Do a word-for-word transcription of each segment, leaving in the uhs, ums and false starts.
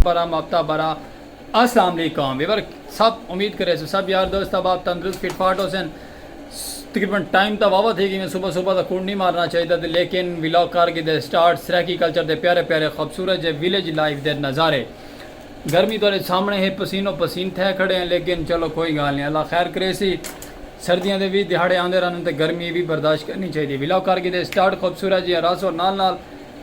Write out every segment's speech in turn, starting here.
برا ماپتا برا۔ السلام علیکم ویور، سب امید کرے سو سب یار دوست احباب تندرست فٹ فاٹ ہوسن۔ تقریباً ٹائم تاں واوا تھی گئی، میں صبح صبح دا کوڑ نہیں مارنا چاہیے تھا، لیکن ولاگ کر کے دے سٹارٹ سرائیکی کلچر دے پیارے پیارے خوبصورت جے ویلیج لائف دے نظارے۔ گرمی تہاڈے سامنے ہے، پسینو پسین تھے کھڑے ہیں، لیکن چلو کوئی گال نہیں، اللہ خیر کرے سی۔ سردیاں دے بھی دیہاڑے آندے رہن تے گرمی بھی برداشت کرنی چاہیے۔ ولاگ کر کے دے سٹارٹ خوبصورت جی راسو نال نال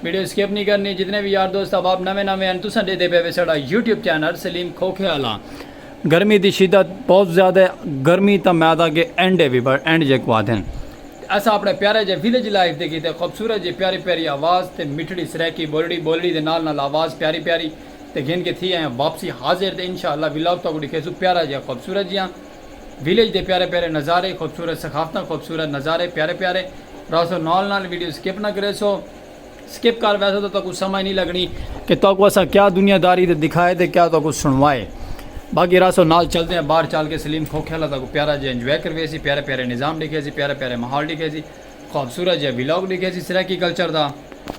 ویڈیو سکپ نہیں کرنی۔ جتنے بھی یار دوست احباب نویں نویں ہیں، تساں ڈیدے پے وے ساڈا یوٹیوب چینل سلیم کھوکھے والا۔ گرمی دی شدت بہت زیادہ ہے، گرمی تاں میں آدھا کہ اینڈ ہے وی، پر اینڈ جے کو آدھن۔ اساں اپنے پیارے جے ویلیج لائف دے کیتے خوبصورت جے پیاری پیاری آواز تے مٹھڑی سرائیکی بولڑی، بولڑی دے نال نال آواز پیاری پیاری تے گھن کے تھی آئے ہیں واپسی حاضر۔ تے انشاءاللہ ولاگ تہاکوں ڈکھیسوں پیارا جیہا خوبصورت جیہاں ویلیج دے پیارے پیارے نظارے، خوبصورت ثقافتاں، خوبصورت نظارے پیارے پیارے۔ راسو نال نال ویڈیو سکپ نہ کریسو، سکپ کر ویسو تاں تہاکوں سمجھ نہیں لگنی کہ تہاکوں اساں کیا دنیا داری تے دکھائے تے کیا تہاکوں سنوائے۔ باقی راسو نال چلدے ہیں، باہر چل کے سلیم کھوکھے والا تہاکوں پیارا جیہا انجوائے کرویسی، پیارے پیارے نظام ڈکھیسی، پیارے پیارے ماحول ڈکھیسی، خوبصورت جیہا ولاگ ڈکھیسی سرائیکی کلچر دا۔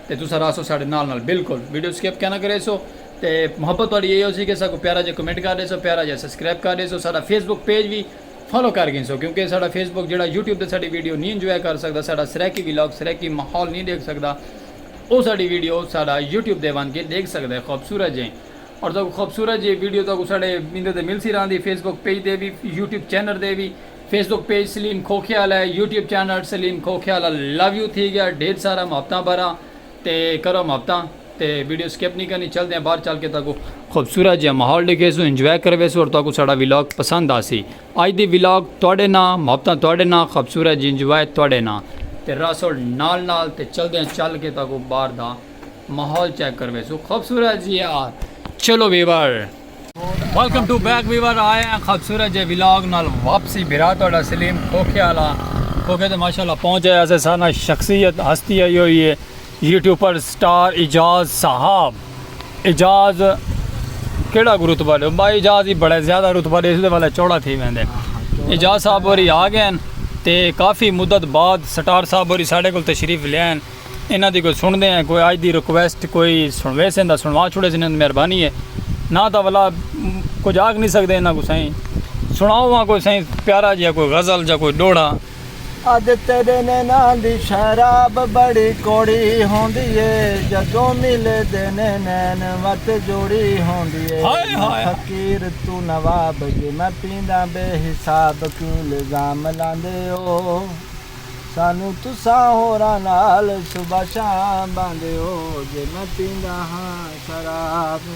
تے تساں رہسو ساڈے نال نال، بالکل ویڈیو سکپ کینا کریسو۔ تے محبت تہاڈی ایہو سی کہ ساکوں پیارا جیہا کمنٹ کر ڈیسو، پیارا جیہا سبسکرائب کر ڈیسو، ساڈا فیس بک پیج وی فالو کر گھنسو، کیونکہ ساڈا فیس بک جیہڑا یوٹیوب تے ساڈی ویڈیو نہیں انجوائے کر سکدا، ساڈا سرائیکی ولاگ، سرائیکی ماحول نہیں ڈیکھ سکدا، او ساڈی ویڈیو ساڈا یوٹیوب تے ون کے ڈیکھ سکدا ہے خوبصورت جے۔ اور تہاکوں خوبصورت جی ویڈیو تہاکوں ساڈے ایندے تے ملسی رہندی، فیس بک پیج دے وی، یوٹیوب چینل دے وی۔ فیس بک پیج سلیم کھوکھے والا ہے، یوٹیوب چینل سلیم کھوکھے والا۔ لو یو تھی گیا، ڈھیر سارا محبتاں بھرا تے کرو محبتاں تے ویڈیو سکپ نہیں کرنی۔ چلدے ہیں باہر چل کے تہاکوں خوبصورت جیہا ماحول ڈکھیسوں، انجوائے کرویسوں اور تہاکوں ساڈا ولاگ پسند آسی۔ اج دی ولاگ تہاڈے ناں، محبتاں تہاڈے ناں، خوبصورت جی انجوائے تہاڈے ناں۔ تے راسو نال نال تے چلدے ہیں چل کے تہاکوں باہر دا ماحول چیک کرویسوں خوبصورت جی یار۔ چلو viewer, welcome to back viewer, آئے ہیں خوبصورت جے ولاگ نال واپسی۔ بھرا تہاڈا سلیم کھوکھے والا، کھوکھے تے ماشاءاللہ پہنچ آیا سے سارا شخصیت ہستی آئی ہوئی ہے، یوٹیوبر سٹار اعجاز صاحب۔ اعجاز کیڑا کو رتبہ ڈیو؟ بھائی اعجاز ہی بڑا زیادہ رتبہ ڈے، اس دے والے چوڑا تھی ویندے۔ اعجاز صاحب ہوری آ گئے ہیں تے کافی مدت بعد سٹار صاحب ہوری ساڈے کول تشریف لے آئے ہیں۔ انہاں دی کوئی سنڑدے ہیں، کوئی اج دی ریکویسٹ کوئی سنڑویسن تاں سنڑوا چھوڑیسن، انہاں دی مہربانی ہے۔ نہ تاں ولا کجھ آکھ نی سگدے انہاں کوں سائیں۔ سنڑاؤ ہاں کوئی سائیں پیارا جیہا کوئی غزل یا کوئی ڈوہڑا۔ ادھ تیرے نیناں دی شراب بڑی کوڑی ہوندی اے، جدوں ملدے نے نین وت جوڑی ہوندی اے۔ ہائے ہائے۔ فقیر توں نواب جے میں پینداں بے حساب، کیوں الزام لاندے او؟ سانوں تساں ہوراں نال صبح شام باندے ہو، جے میں پیندا ہاں شراب۔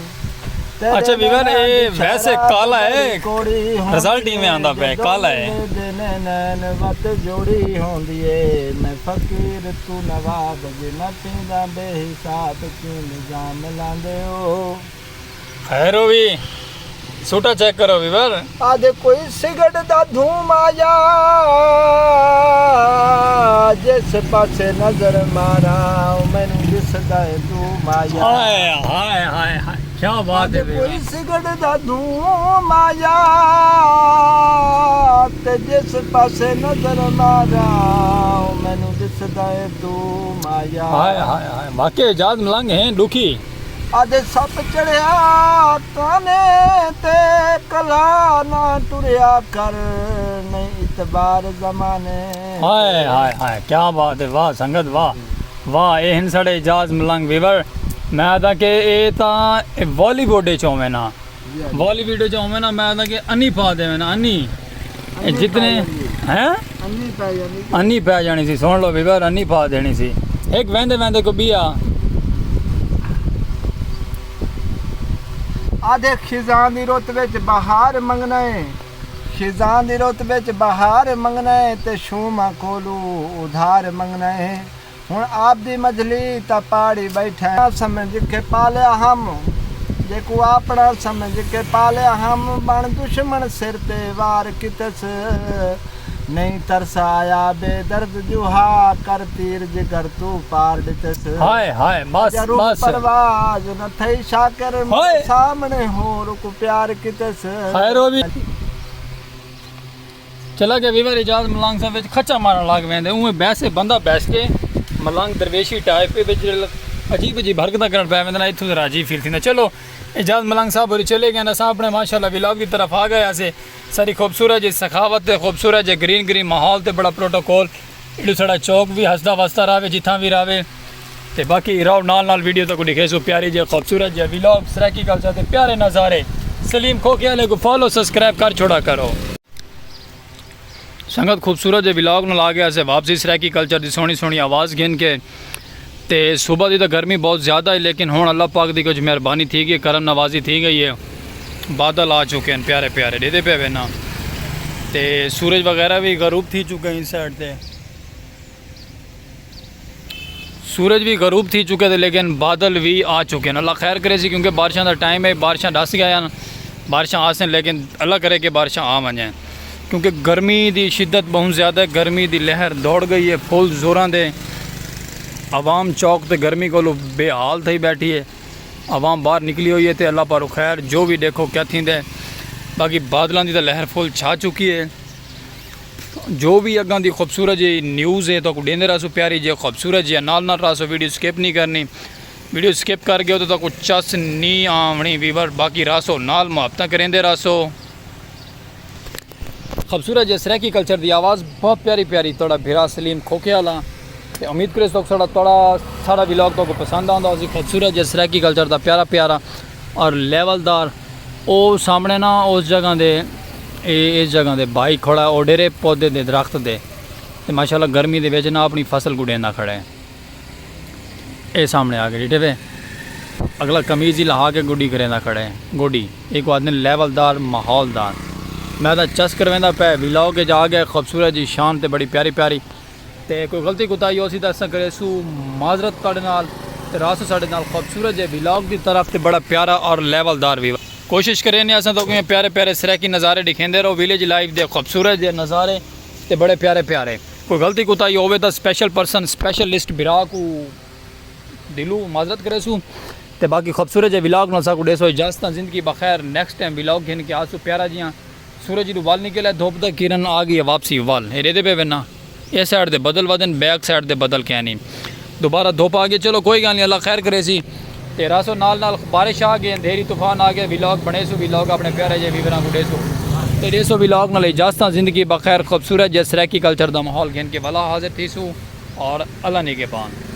تیرے اچھا ویور، نیناں اے دی ویسے شراب کالا ہے، بڑی کوڑی ہوندی رزلٹ ایویں آندا پئے، جدوں کالا ہے۔ ملدے نے نین وت جوڑی ہوندی اے۔ میں فقیر توں نواب، جے میں پیندا بے حساب، کیوں الزام لاندے ہو؟ خیر ہووی، سوٹا چیک کرو ویور۔ آدھے کوئی سگریٹ دا دھوم آیا، جس پاسے نظر مارا، او مینوں دسدا ہے دھوم آیا۔ ہائے، ہائے، ہائے، ہائے، کیا بات ہے آدھے ویور۔ کوئی سگریٹ دا دھوم آیا، تے جس پاسے نظر مارا، او مینوں دسدا ہے دھوم آیا۔ ہائے، ہائے، ہائے، واقعی اعجاز ملنگ ہیں ڈکھی۔ ادھ سپ چڑھیا کانے تے کلا نہ ٹریا کر، نہیں اعتبار زمانے۔ ہائے، ہائے، ہائے، کیا بات ہے، واہ سنگت، واہ، واہ، اے ہن ساڈے اعجاز ملنگ ویور۔ میں آدھاں کہ اے تاں بالی ووڈ اچ ہووے نا، جی، جی۔ بالی ووڈ اچ ہووے نا، میں آدھاں کہ انی پا دیوے نا، انی۔ اے انی جتنے پا جانی۔ ہیں؟ انی پا جانی۔ انی پا جانی سی، سن لو ویور، انی پا دینی سی۔ ہک ویندے ویندے کو بیا۔ آدھے خزاں دی رت وچ بہار منگنا ہے، خزاں دی رت وچ بہار منگنا ہے، تے شوماں کولو ادھار منگنا ہے۔ ہݨ آپ دی مجھلی تاں پاڑی ٻیٹھا ہے۔ سمجھ کے پالیا ہم، جیکوں اپݨا سمجھ کے پالیا ہم، بݨ دشمن سر تے وار کیتس۔ نہیں ترس آیا بے درد جوہا، کر تیر جگر توں پار ݙتس۔ ہائے، ہائے، بس، جا روح بس۔ پرواز نہ تھئی شاکر، ہائے۔ سامݨے ہور کوں پیار کیتس۔ خیر ہووی۔ چلا گیا ویور اعجاز ملنگ صاحب وچ کھچا مارن لگ ویندے۔ اونویں بیسے بندہ بیس کے ملنگ درویشی ٹائپ وچ عجیب عجیب حرکتاں کرن پے ویندے نا، اتھوں ذرا عجیب فیل تھیندا۔ چلو اعجاز ملنگ صاحب ہوری چلے گئے، اساں اپنے ماشاءاللہ ولاگ دی طرف آ گئے ہاسے۔ ساری خوبصورت جی سخاوت تے خوبصورت جے گرین گرین ماحول تے بڑا پروٹوکول۔ ایڈو ساڑا چوک بھی ہسدا وسدا راوے جتھاں بھی راوے۔ تے باقی راؤ نال نال ویڈیو تک ڈکھے سو پیاری جے خوبصورت جے ولاگ سرائیکی کلچر دے پیارے نظارے۔ سلیم کھوکھے والے کو فالو سبسکرائب کر چھوڑا کرو۔ سنگت خوبصورت جے ولاگ نال آ گیا سے واپسی سرائیکی کلچر دی سوہنی سوہنی آواز گھن کے۔ تے صبح دی تاں گرمی بہت زیادہ ہے، لیکن ہن اللہ پاک دی کچھ مہربانی تھی گئی، کرم نوازی تھی گئی ہے۔ بادل آ چکے ہیں پیارے پیارے، ڈیدے پے وینا۔ تے سورج وغیرہ بھی غروب تھی چکے ہیں اس سائیڈ تے۔ سورج بھی غروب تھی چکے تھے، لیکن بادل بھی آ چکے ہیں۔ اللہ خیر کرے سی، کیونکہ بارشاں دا ٹائم ہے، بارشاں ڈس گئے ہیں، بارشاں آسن، لیکن اللہ کرے کہ بارشاں آ ونجیں، کیونکہ گرمی دی شدت بہت زیادہ ہے، گرمی دی لہر دوڑ گئی ہے فل زوراں دے۔ عوام چوک تے گرمی کولو بے حال تھئی بیٹھی ہے۔ عوام باہر نکلی ہوئی ہے تے اللہ پاروں خیر، جو بھی ڈیکھو کیا تھیندے۔ باقی بادلاں دی تاں لہر فل چھا چکی ہے۔ جو بھی اگاں دی خوبصورت جی نیوز ہے، تہاکوں ڈیندے رہسوں پیاری جی خوبصورت جی، نال نال رہسو، ویڈیو سکپ نہیں کرنی۔ ویڈیو سکپ کر گئے ہو تو تہاکوں چس نہیں آونی ویور، باقی رہسو نال، محبتاں کریندے رہسو۔ خوبصورت جے سرائیکی کلچر دی آواز، بہت پیاری پیاری، تہاڈا بھرا سلیم کھوکھے والا۔ تے امید کرے سو ساڑا تہاڈا سارا ولاگ تہاکوں پسند آندا ہوسی۔ خوبصورت جے سرائیکی کلچر دا پیارا پیارا اور لیول دار۔ او سامنے نا اس جگہ دے، اے اس جگہ دے بھائی کھڑا ہے، او ڈیرے پودے دے درخت دے۔ تے ماشاءاللہ گرمی دے وچ نا اپنی فصل کوں ڈیندا کھڑا ہے۔ اے سامنے آ کے ڈٹھے وے، اگلا قمیض ہی لہا کے گڈی کریندا کھڑا ہے۔ گڈی ایک آدمی لیول دار، ماحول دار۔ میں تاں چس کرویندا پے، ولاگ وچ آ گئے، خوبصورت جی شان تے بڑی پیاری پیاری۔ تے کوئی غلطی کوتاہی ہوسی تاں اساں کریسوں معذرت تہاڈے نال۔ تے رہسو ساڈے نال خوبصورت جے ولاگ دی طرف تے بڑا پیارا اور لیول دار وی۔ کوشش کرینے اساں تہاکوں پیارے پیارے سرائیکی نظارے ڈکھیندے رہو، ولیج لائف دے خوبصورت جے نظارے تے بڑے پیارے پیارے۔ کوئی غلطی کوتاہی ہووے تاں سپیشل پرسن، سپیشلسٹ بھرا کوں دلوں معذرت کریسوں۔ تے باقی خوبصورت جے ولاگ نال ساکوں ڈیسو اجازتاں۔ زندگی بخیر، نیکسٹ ٹائم ولاگ گھن کے آسوں پیارا جیاں۔ سورج ایڈو ول نکل ہے، دھوپ دا کرن آ گئی ہے واپسی ول۔ اے ڈیدے پے وینا، اے سائیڈ دے بدل ودن، بیک سائیڈ دے بدل کینی۔ دوبارہ دھوپ آ گئی، چلو کوئی گال نہیں، اللہ خیر کریسی۔ تے رہسو نال نال، بارش آ گئی، اندھیری طوفان آ گئے، ولاگ بنڑیسوں، ولاگ اپنے پیارے جے ویوراں کوں ڈیسوں۔ تے ڈیسو ولاگ نال اجازتاں، زندگی بخیر، خوبصورت جے سرائیکی کلچر دا ماحول گھن کے ولا حاضر تھیسوں اور اللہ نگہبان۔